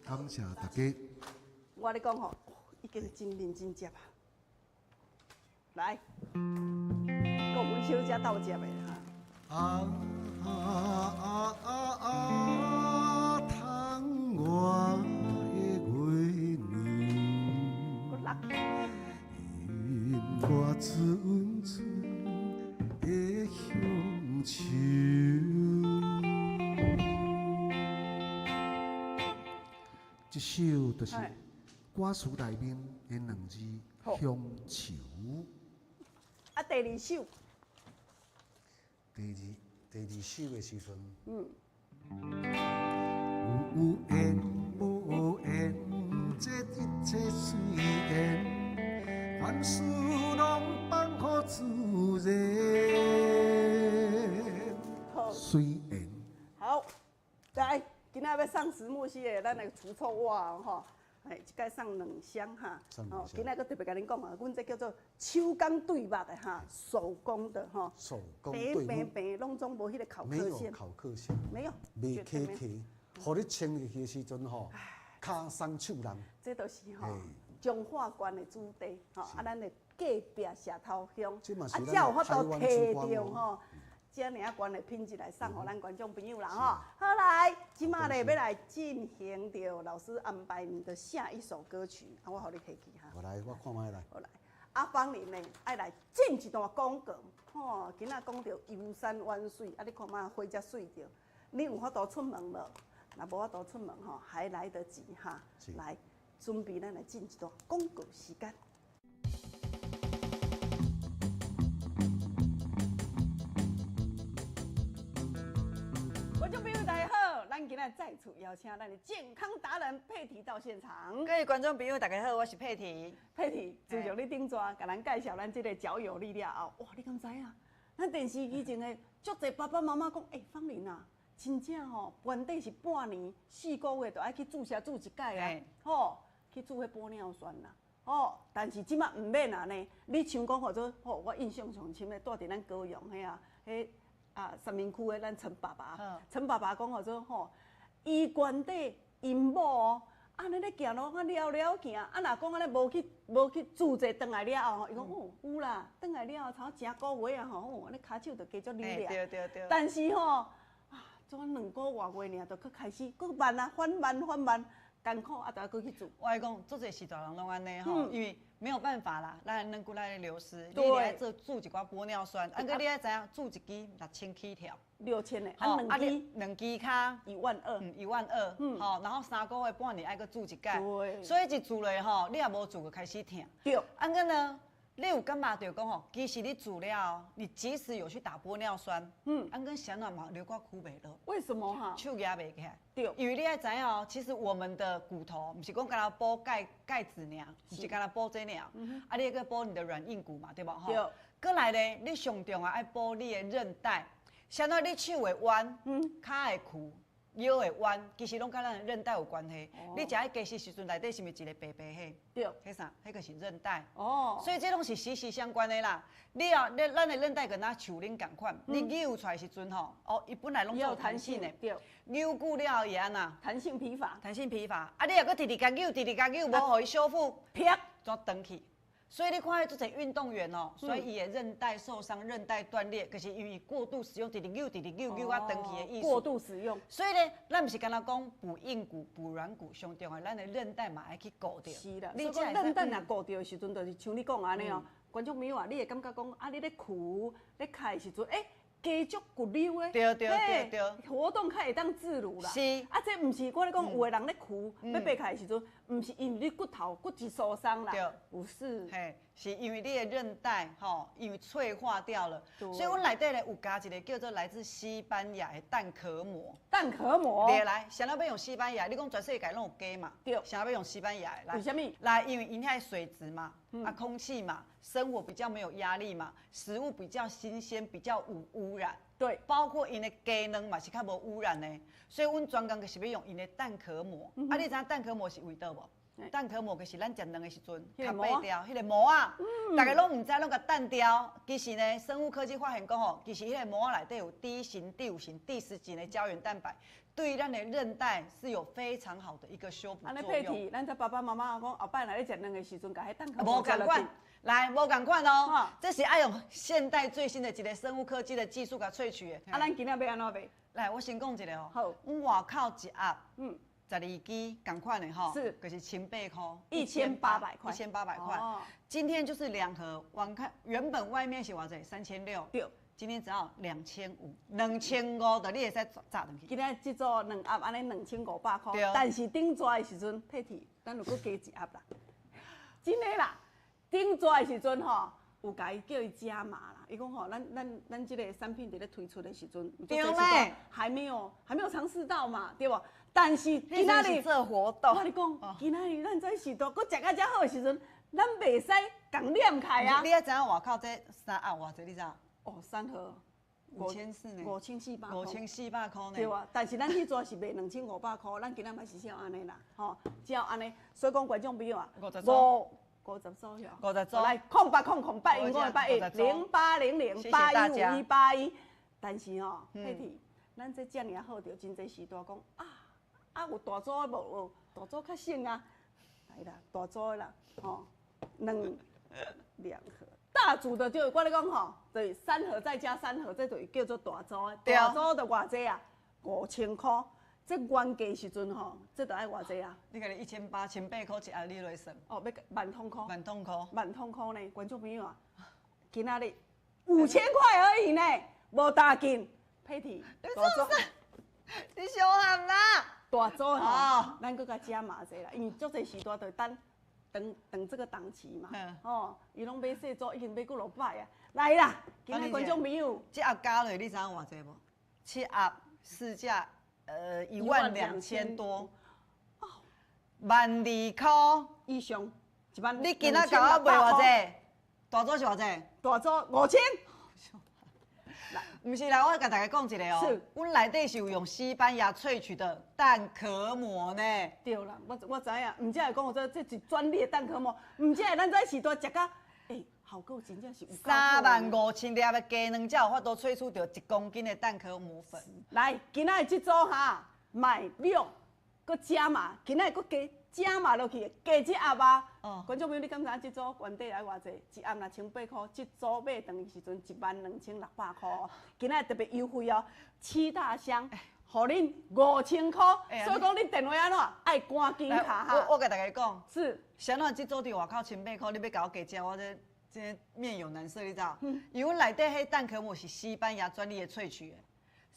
感謝大家。我咧講吼，已經真認真接啊。來，國文小姐鬥接的哈。啊啊啊啊啊！窗外的月亮，映我陣陣的鄉愁。這首就是歌詞內面的兩字鄉愁。啊，第二首。第二首的時陣，有緣無緣，這一切隨緣，凡事攏放予自然，隨緣。好，來，今仔欲送石墨烯的，咱來除臭襪吼。哎，這擺送兩箱哈，哦，今仔閣特別共恁講啊，阮這叫做手工對目的哈，手工的哈，手工對目，平平攏總無彼個考克線，沒有考克線，沒有，袂起起，予你穿入去的時陣吼，跤鬆手人。這都是吼彰化縣的主地吼，啊，咱的隔壁社頭鄉，啊，才有法度提著吼。遮爾仔懸的品質來送予咱觀眾朋友啦吼。好來，這馬咧欲來進行著老師安排你的下一首歌曲，啊，我予你提去哈。我來，我看覓來。好來，啊，芳玲呢愛來進一段廣告，吼，今仔講著遊山玩水，啊，你看覓花遮媠著，你有法度出門無？若無法度出門吼，還來得及哈。來，準備咱來進一段廣告時間。觀眾朋友大家好，咱今仔再次邀請咱的健康達人佩提到現場。各位觀眾朋友大家好，我是佩提。佩提，自從你頂逝，共咱介紹咱這個腳有力了後，哇，你敢知影？咱電視機前的足濟爸爸媽媽講，欸，芳玲啊，真正吼，原底是半年4個月就愛去注射注一擺啊，吼，去注彼玻尿酸啦，吼，但是這馬毋免啊呢。你像講吼做，吼，我印象上深的，住佇咱高雄彼啊，彼。啊，三民區的咱陳爸爸，陳爸爸講號做吼，伊原底𪜶某哦，按呢咧行路，啊了了行，啊若講按呢無去注者轉來了後吼，伊講哦有啦，轉來了後差不多一個月啊吼，哦，按呢跤手就加足利了。對對對。但是吼，啊，怎2個外月爾，就閣開始閣慢啊，緩慢緩慢，艱苦啊，就愛閣去注。我來講，足濟時大人攏按呢吼，因為。沒有辦法啦，咱軟骨來流失，你愛做注一寡玻尿酸，啊，閣你愛知影注一支6000起跳，6000的，啊兩支兩支跤12000， 12000，吼，然後3個月半年愛閣注一擺，所以一注落吼，你也無注就開始疼，對，啊，閣呢，你有感覺著講吼，其實你煮了後，你即使有去打玻尿酸，按跟啥物嘛流過苦袂落。為什麼哈？手舉袂起來。對。因為你愛知影哦，其實我們的骨頭，毋是講干焦補鈣鈣質爾，毋是干焦補這爾，啊，你閣補你的軟硬骨嘛，對無吼？對。閣來咧，你上重要愛補你的韌帶，啥物你手會彎，跤會曲。腰會彎，其實攏佮咱的韌帶有關係。你食彼雞翅時陣，內底是毋是一个白白彼？對，彼啥？彼個是韌帶。哦。所以這攏是息息相關的啦。你啊，你咱的韌帶跟若樹奶仝款，你扭出來時陣吼，哦，伊本來攏做彈性的。對。扭久了後會按怎？彈性疲乏。彈性疲乏。啊，你若閣直直共扭，直直共扭，無予伊修復，啪，就斷去。所以你看，彼足濟運動員哦，所以伊的韌帶受傷、韌帶斷裂，就是因為過度使用，直直扭、直直扭、扭啊斷去的意思。過度使用。所以咧，咱毋是干焦講補硬骨、補軟骨，上重要，咱的韌帶嘛愛去顧著。是啦，所以講韌帶若顧著的時陣，就是像你講按呢哦，觀眾朋友啊，你會感覺講啊，你咧跍、咧徛的時陣，欸，加足骨溜的，對對對對，活動較會當自如啦。是。啊，這毋是我咧講，有的人咧跍欲爬起來的時陣，毋是因為你骨頭骨質疏鬆啦，對，不是，嘿，是因為你的韌帶吼，因為脆化掉了。所以阮內底咧有加一個叫做來自西班牙的蛋殼膜。蛋殼膜。對，來，啥物欲用西班牙？你講全世界攏有雞嘛？對。啥物欲用西班牙的？來，為啥物？來，因為𪜶遐水質嘛，啊，空氣嘛，生活比較沒有壓力嘛，食物比較新鮮，比較無污染。對，包括𪜶的雞卵嘛是較無污染的，所以阮專工就是欲用𪜶的蛋殼膜。啊，你知影蛋殼膜是為佗無？蛋殼膜就是咱食卵的時陣，較白掉彼個膜仔，逐家攏毋知，攏共彈掉。其實呢，生物科技發現講吼，其實彼個膜仔內底有 D 型、第五型、第10型的膠原蛋白，對咱的韌帶是有非常好的一個修補作用。按呢，咱這爸爸媽媽講，後擺若咧食卵的時陣，共彼蛋殼膜無仝款，來，無仝款哦，這是愛用現代最新的一個生物科技的技術共萃取的。啊，咱今仔欲按怎賣？來，我先講一下哦。好，阮外口一盒，12支仝款的吼，是，就是千八箍， 1800塊， 1800塊。今天就是兩盒，網看原本外面是偌濟？3600。對，今天只要2500，2500的你會使炸轉去。今仔這組兩盒按呢2500塊，但是頂逝的時陣，佩蒂，咱有閣加一盒啦。真的啦，頂逝的時陣吼，有共伊叫伊加碼啦。伊講吼，咱這個產品佇咧推出的時陣，對咩？還沒有嘗試到嘛，對無？但是今仔日做活動，我共你講，今仔日咱這時代，閣食甲遮好的時陣，咱袂使共念開啊！你愛知影外口這三盒偌濟？你知？哦，三盒5400呢？5400 5400塊呢？對啊，但是咱彼逝是賣2500塊，咱今仔嘛是照按呢啦，吼，照按呢。所以講觀眾朋友啊，50組哟，50組，來0800 800 0800 815181。但是吼，佩蒂，咱這遮爾好，著真濟時代講啊。啊，有大組的無？大組較省啊！來啦，大組的啦，吼，兩盒，大組的就我咧講吼，就是三盒再加三盒，這就叫做大組的。大組就偌濟啊？5000塊。這原價時陣吼，這著愛偌濟啊？你家己1800，1800塊一盒，你來算。哦，欲萬通箍。萬通箍。萬通箍呢？觀眾朋友啊，今仔日5000塊而已呢，無打緊。佩蒂，你做啥？你小漢啦！大組吼，咱閣共加碼者啦，因為足濟時代就等等等這個檔期嘛，哦，伊攏買細組，已經買幾落擺啊。來啦，今仔觀眾朋友，這盒加落，你知影偌濟無？七盒市價12000多，12000塊以上，一萬。你今仔共我賣偌濟？大組是偌濟？大組5000。毋是啦，我共大家講一下哦。是。阮內底是有用西班牙萃取的蛋殼膜呢。對啦，我知影，毋才會講這是專利的蛋殼膜，毋才會咱這時代食甲，欸，效果真正是有夠好。35000粒的雞卵才有法度萃取著1公斤的蛋殼膜粉。來，今仔日這組哈買六，閣加碼，今仔日閣加。加碼落去，加一盒啊！觀眾朋友，你敢知影這組原底愛偌濟？一盒若1800塊，這組買轉去時陣12600塊。今仔日特別優惠哦，七大箱，予恁5000塊。所以講，你電話按怎？愛趕緊敲哈！我共大家講，是，啥怎這組佇外口1800塊，你欲共我加價，我這面有難色，你知影？因為阮內底彼蛋殼膜是西班牙專利的萃取的。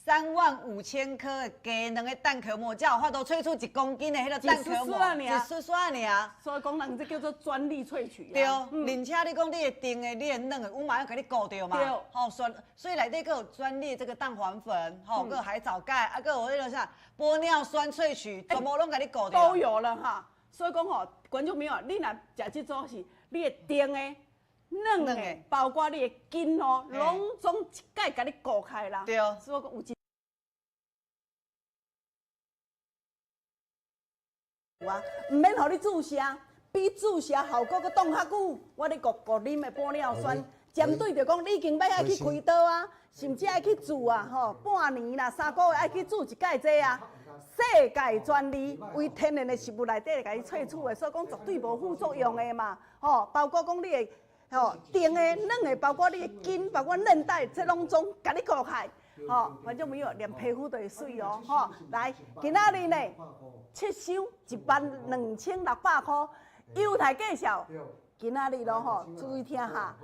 35,000顆的雞卵的蛋殼膜，才有法度萃取1公斤的彼个蛋殼膜，一絲絲爾。所以講，人這叫做專利萃取。對，而且你講你的甜的、你的軟的，阮嘛要共你顧著嘛。對。吼，所以內底閣有專利這個蛋黃粉，吼，閣有海藻鈣，啊，閣有彼個啥玻尿酸萃取，全部攏共你顧著。都有了哈。所以講吼，觀眾朋友，你若食這組是，你會甜的、軟的，包括你的筋哦，攏總一概共你顧開啦。對。所以講有一。有啊，毋免予你注射，比注射效果閣擋較久。我咧顧顧啉的玻尿酸，針對著講你已經欲愛去開刀啊，甚至愛去注啊，吼，半年啦、3個月愛去注一擺這啊。世界專利為天然的食物內底來共伊萃取的，所以講絕對無副作用的嘛，吼，包括講你的吼甜的、軟的，包括你的筋，包括韌帶，這攏總共你顧開。吼，觀眾朋友，連皮膚都會媠哦，吼，來，今仔日呢，七箱12,600箍，優待介紹，今仔日咯吼，注意聽哈，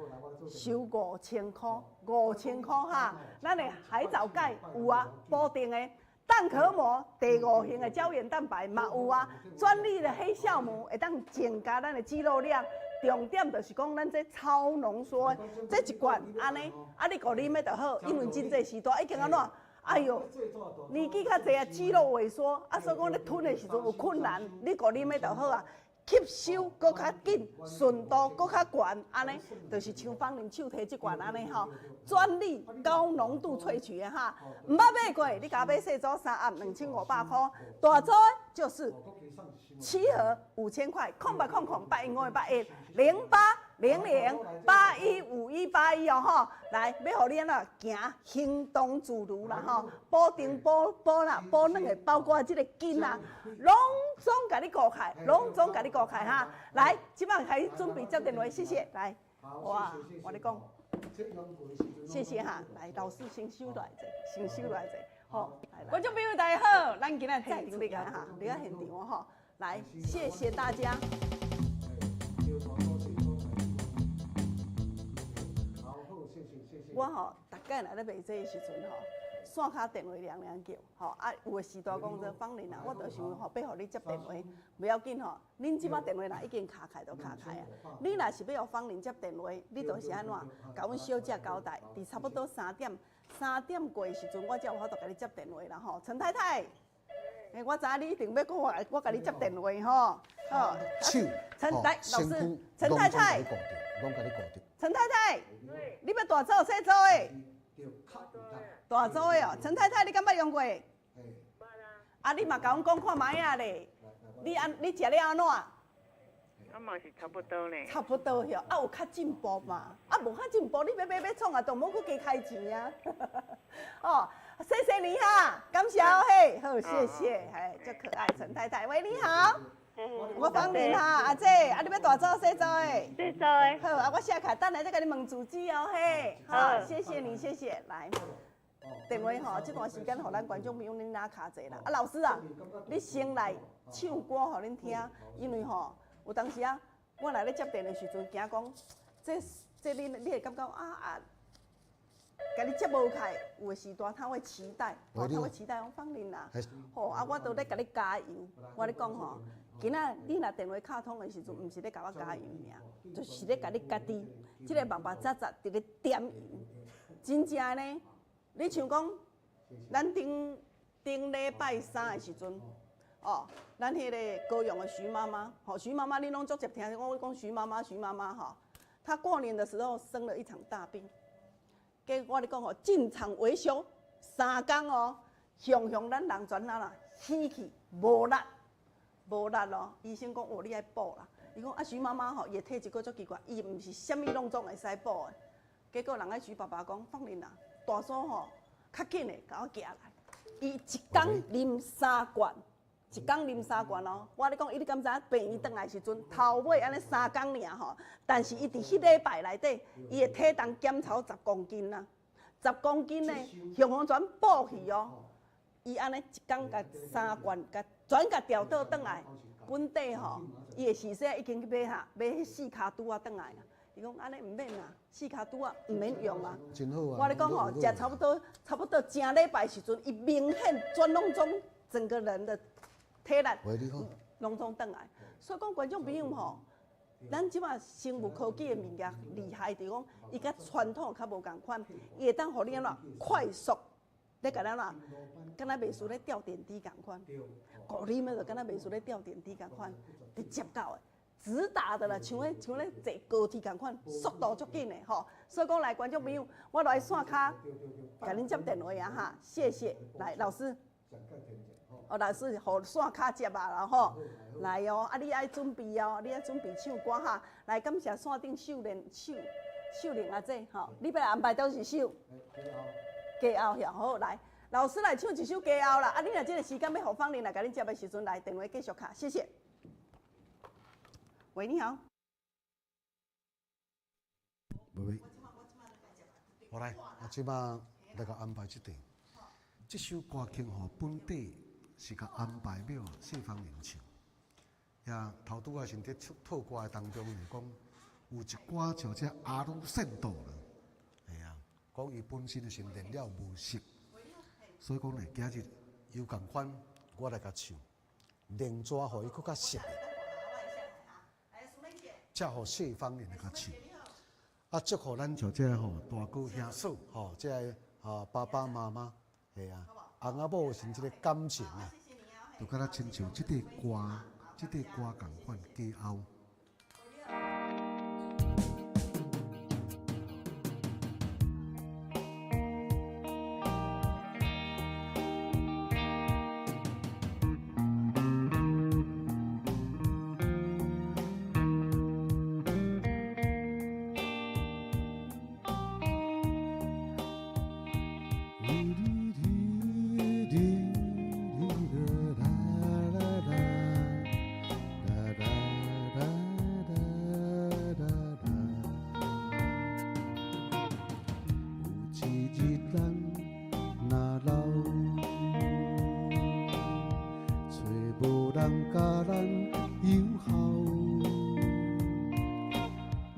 收5000箍，5000箍哈，咱的海藻鈣有啊，保證的蛋殼膜第五型的膠原蛋白嘛有啊，專利的黑酵母會當增加咱的肌肉量。重點就是講，咱這超濃縮，這一罐按呢，啊你顧啉的就好，因為真濟時代已經按怎？哎喲，年紀較濟啊，肌肉萎縮，啊所以講咧吞的時陣有困難，你顧啉的就好啊，吸收閣較緊，純度閣較懸，按呢，就是像芳玲手提這罐按呢吼，專利高濃度萃取的哈，毋捌買過，你共買細組三盒2500箍，大組就是7盒5000塊，0800081581 0800815181哦吼，來，欲予你按怎行行動自如啦吼，保定保保啦保軟的，包括這個筋啊，攏總共你顧開，攏總共你顧開哈。來，這擺開始準備接電話，謝謝。來，哇，我咧講，謝謝哈。來，老師先收落來者，先收落來者，好。觀眾朋友大家好，咱今仔再場來哈，佇咧現場吼，來，謝謝大家。我吼，逐擺來咧賣這个時陣吼，線跤電話涼涼叫，吼啊，有的時段講做芳玲啊，我就想吼，欲予你接電話，袂要緊吼，恁這擺電話若已經卡開就卡開啊。你若是欲予芳玲接電話，你就是按怎，共阮小姐交代，佇差不多三點，三點過的時陣，我才有法度共你接電話啦吼。陳太太，欸，我知影你一定欲講我，我共你接電話吼。好，陳來老師，陳太太。陳太太，你欲大組細組的？大組的哦，陳太太，你敢捌用過？啊，你嘛共阮講看覓仔咧？你按你食了按怎？啊嘛是差不多咧。差不多喲，啊有較進步嘛？啊無較進步，你欲買欲創啊，都無閣加開錢啊！哦，謝謝你哈，感謝哦嘿，好謝謝，嘿，足可愛，陳太太，喂，你好。我芳玲哈，阿姐，啊你欲大組細組的？細組的。好，啊我寫卡，等下再共你問住址哦嘿。好，謝謝你，謝謝。來，電話吼，這段時間予咱觀眾朋友恁拉卡濟啦。啊老師啊，你先來唱歌予恁聽，因為吼有當時啊，我來咧接電的時陣，驚講這這你你會感覺啊啊。共你接無開，有的時大頭的臍帶，大頭的臍帶講芳玲啊，吼啊，我都咧共你加油。我咧講吼，今仔你若電話敲通的時陣，毋是咧共我加油爾，就是咧共你家己這个目目扎扎佇咧點油。真正呢，你像講，咱頂頂禮拜三的時陣，哦，咱彼個高雄的徐媽媽，吼，徐媽媽，你攏足捷聽我講徐媽媽，徐媽媽吼，她過年的時候生了一場大病。結果我咧講吼，進廠維修3工哦，雄雄咱人全啊啦，死去無力，無力哦。醫生講哦，你愛補啦。伊講啊，徐媽媽吼，伊的體質閣足奇怪，伊毋是啥物攏總會使補的。結果人家徐爸爸講，芳玲啊，大嫂吼，較緊的，共我寄來。伊一工啉三罐，一工啉三罐哦。我咧講，伊你敢知影？病院轉來時陣，頭尾按呢三工爾吼。但是伊佇彼禮拜內底，伊的體重減超十公斤啊！十公斤呢，雄雄全補去哦。伊按呢一工共三罐，共全共調倒轉來。本底吼，伊的時勢已經去買哈，買彼四跤拄仔轉來啊。伊伊講按呢毋免啦，四跤拄仔毋免用啊。真好啊！我咧講吼，食差不多正禮拜時陣，伊明顯全攏總整個人的體力攏總轉來。所以講觀眾朋友吼，咱這馬生物科技的物件厲害，就是講伊佮傳統較無仝款，伊會當予你按怎快速，咧共咱怎，敢若袂輸咧吊點滴仝款，顧你們就敢若袂輸咧吊點滴仝款，直接到的。直達的啦，像咧坐高鐵仝款，速度足緊的吼。所以講來觀眾朋友，我來線跤，共恁接電話啊哈，謝謝。來，老師，哦，老師，予線跤接啊啦吼。來哦，啊你愛準備哦，你愛準備唱歌哈。來，感謝線頂秀蓮秀秀玲阿姐吼，你欲來安排佗一首？歌後好來，老師來唱一首歌後啦。啊，你若這個時間欲予芳玲來共恁接的時陣，來電話繼續敲，謝謝。喂，你好。喂，我來，我這馬來共安排這段。這首歌曲吼，本底是共安排予謝芳玲唱。也頭拄仔是佇唱套歌的當中來講，有一寡像這阿魯聖道啦，係啊，講伊本身就是練了無熟，所以講呢，今日有仝款，我來共唱，練紙予伊閣較熟。才予謝芳玲來共唱，啊，祝福咱像這個吼大哥兄嫂吼，這個啊爸爸媽媽，係啊，翁仔某是這個感情啊，就敢若親像這塊歌，這塊歌仝款歌後。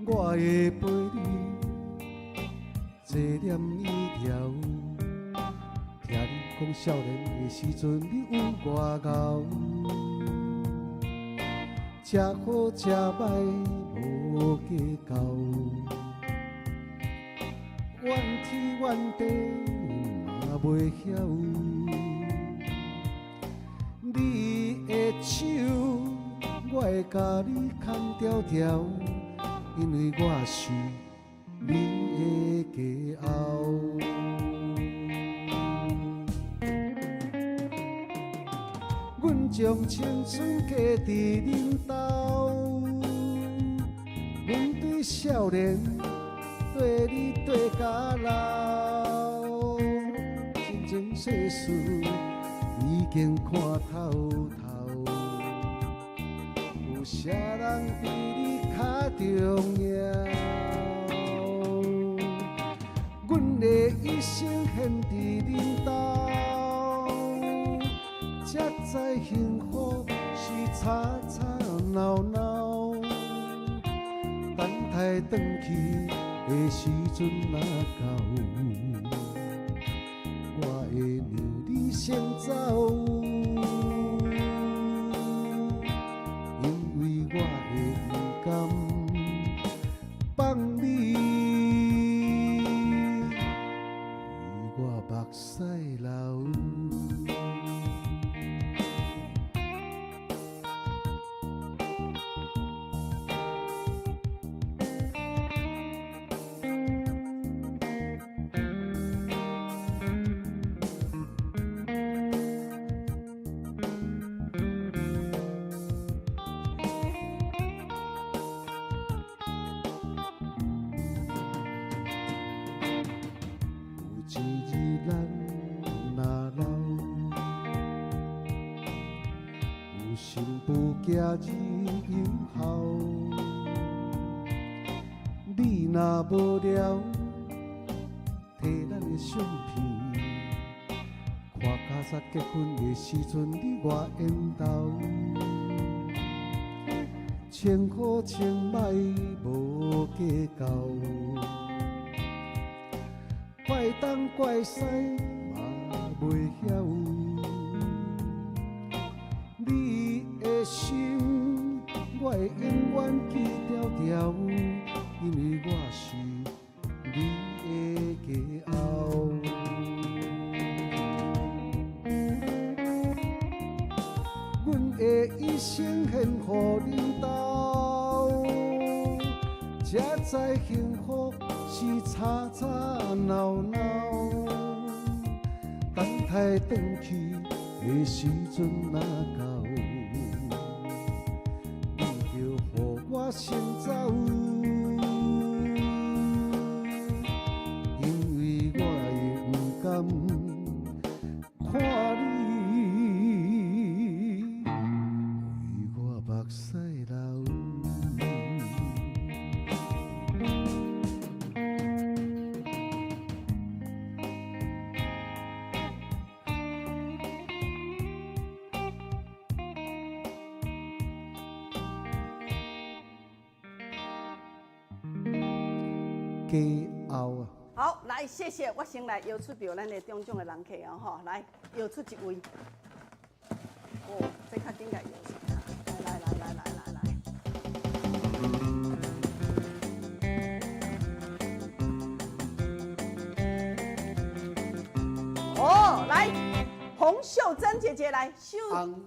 我會陪你坐念伊條，聽你講少年的時陣你有偌𠢕，食好食歹無計較，怨天怨地嘛袂曉，你的手我會共你牽牢牢。因為我是你的家後，阮將青春寄佇恁兜，阮對少年綴你綴甲老，真情世事已經看透透，有啥人比你較重要？阮的一生獻佇恁兜，才知幸福是吵吵鬧鬧。等待轉去的時陣若到，我會讓你先走，因為我會毋甘放你，予我目屎流。有一日咱若老，有新婦行入油喉，你若無聊，提咱的相片，看較早結婚的時陣你偌緣投，穿好穿歹无计较，怪东怪西嘛袂晓。你的心我会永远记牢牢，因为我是你的骄傲。阮的一生献予恁兜，才知幸福是吵吵闹闹。等待转去的时阵若到，你著予我先走，因为我会不甘看你为我目屎流。加后啊！好，來，謝謝。我先來邀出著咱的中獎的人客哦，吼，來邀出一位。哦，這較緊共邀出。來來來來來來。哦，來，洪秀珍姐姐來，秀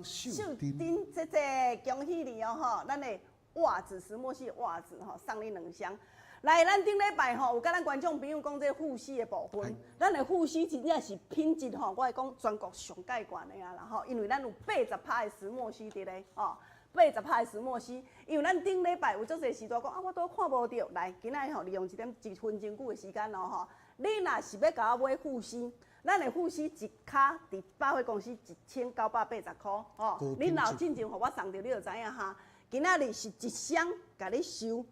秀珍姐姐，恭喜你哦，吼，咱的襪子石墨烯襪子吼，送你兩雙。來，咱頂禮拜吼有佮咱觀眾朋友講這護膝的部分，咱的護膝真正是品質吼，我會講全國上蓋懸的啊啦吼，因為咱有80%的石墨烯佇咧吼，80%的石墨烯，因為咱頂禮拜有足濟時段講啊，我都看無著，來，今仔日吼利用一點一分鐘久的時間咯吼，你若是欲共我買護膝，咱的護膝一跤佇百貨公司1980箍吼，你若有進前予我送著，你就知影哈。今仔日是一箱共你收。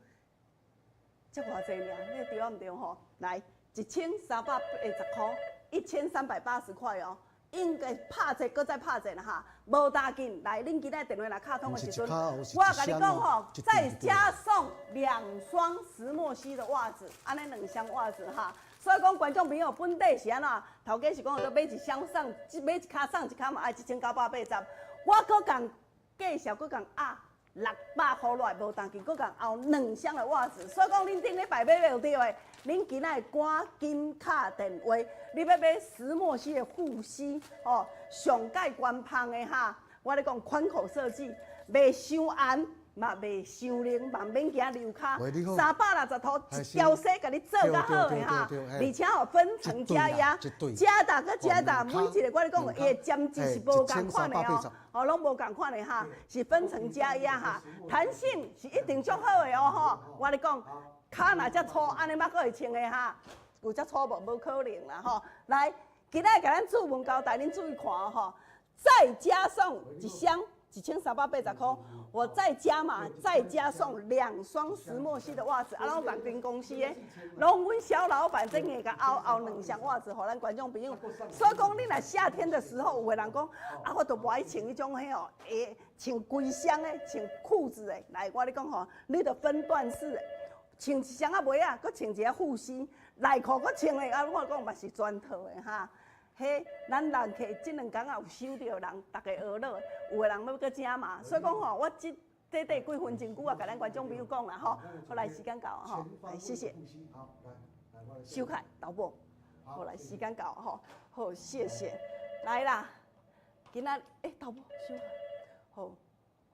才偌濟爾，你對毋對吼？來，1380箍，1380塊哦，應該拍折，閣再拍折啦哈，無打緊。來，恁今仔電話若敲通的時陣，我共你講吼，再加送2雙石墨烯的襪子，按呢兩雙襪子哈。所以講，觀眾朋友本底是按怎？頭家是講，都買一雙送，買一跤送一跤嘛，愛1980，我閣共介紹，閣共壓。600箍落來無當緊，閣共後兩雙的襪子，所以講恁頂禮拜買袂著的，恁今仔趕緊敲電話，你欲買石墨烯的護膝，吼，上蓋懸芳的哈，我咧講寬口設計，袂傷硬，嘛袂傷冷，嘛免驚溜跤，360度一條絲共你做較好的哈，而且吼分層加壓，加大閣加大，每一個我咧講，伊的針織是無仝款的哦。哦，攏無仝款的哈，是分層加壓哈，彈性是一定足好的哦吼。我咧講，跤若遮粗，按呢嘛閣會穿的哈，有遮粗無？無可能啦吼。來，今仔共咱注文交代，恁注意看哦吼。再加送一箱1380箍，我再加碼，再加送2雙石墨烯的襪子，啊，攏別間公司的，攏阮小老闆這硬共凹凹兩雙襪子，予咱觀眾朋友。所以講，你若夏天的時候，有的人講，啊，我都無愛穿彼種彼哦，會穿規雙的，穿褲子的。來，我咧講吼，你著分段式的，穿一雙仔襪仔，閣穿一个護膝，內褲閣穿的，啊，我講嘛是全套的哈。彼咱人客這兩工也有收著人，逐家學樂，有的人欲閣加碼，所以講吼，我這短短幾分鐘久啊，共咱觀眾朋友講啦吼，好來時間到吼，來謝謝，收開導播，好來時間到吼，好謝謝，來啦，今仔導播收開，好，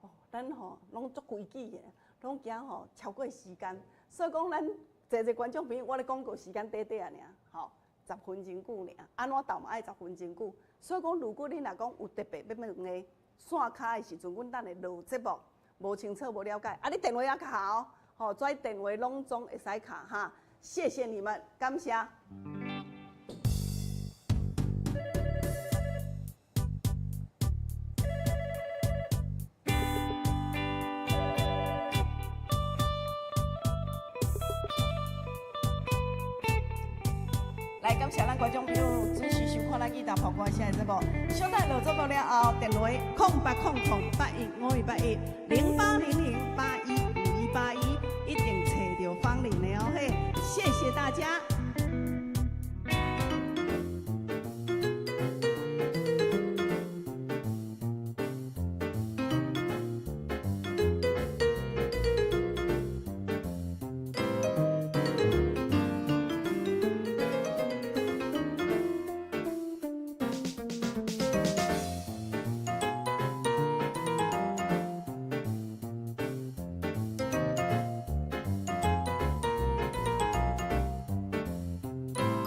吼咱吼攏足規矩的，攏驚吼超過時間，所以講咱濟濟觀眾朋友，我咧廣告時間短短仔爾，吼。10分鐘久爾，按怎鬥嘛愛10分鐘久。所以講，如果恁若講有特別欲問的線跤的時陣，阮等下落節目無清楚、無了解，啊，你電話也敲哦，吼，這電話攏總會使敲哈。謝謝你們，感謝。來，感謝咱觀眾朋友準時收看咱義大曝光聲的節目。小等落節目了後，電話0800815181，080081。謝大家。